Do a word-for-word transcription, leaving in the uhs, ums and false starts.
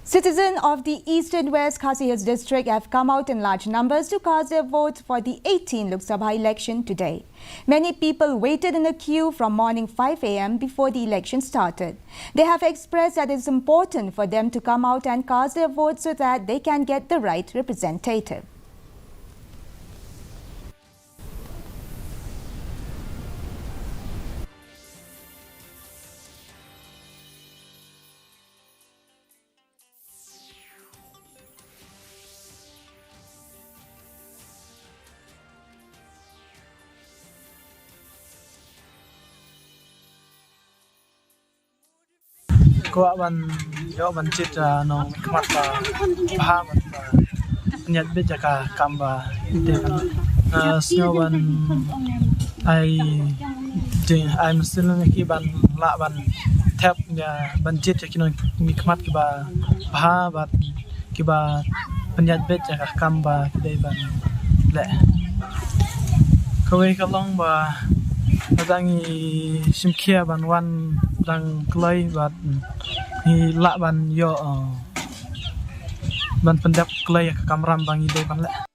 Citizens of the Eastern West Khasi Hills District have come out in large numbers to cast their vote for the eighteenth Lok Sabha election today. Many people waited in a queue from morning five a m before the election started. They have expressed that it's important for them to come out and cast their vote so that they can get the right representative. Kwah ban ïoh ban jied, ah, nongmihkhmat ba bha bad ba pynïaid beit ïa ka kam ba ite kan, ah, sngew ban ai, ai mynsiem ïa ki ban lah ban thep ïa ban jied ïa ki nongmihkhmat kiba bha bad kiba pynïaid beit ïa ka kam ba ki dei ban leh. Kawei ka long ba lada ngi shim khia ban wan dang kloi bad ngi lah ban ïoh, uh, ban pyndep kloi ïa ka kamram ba ngi dei ban leh.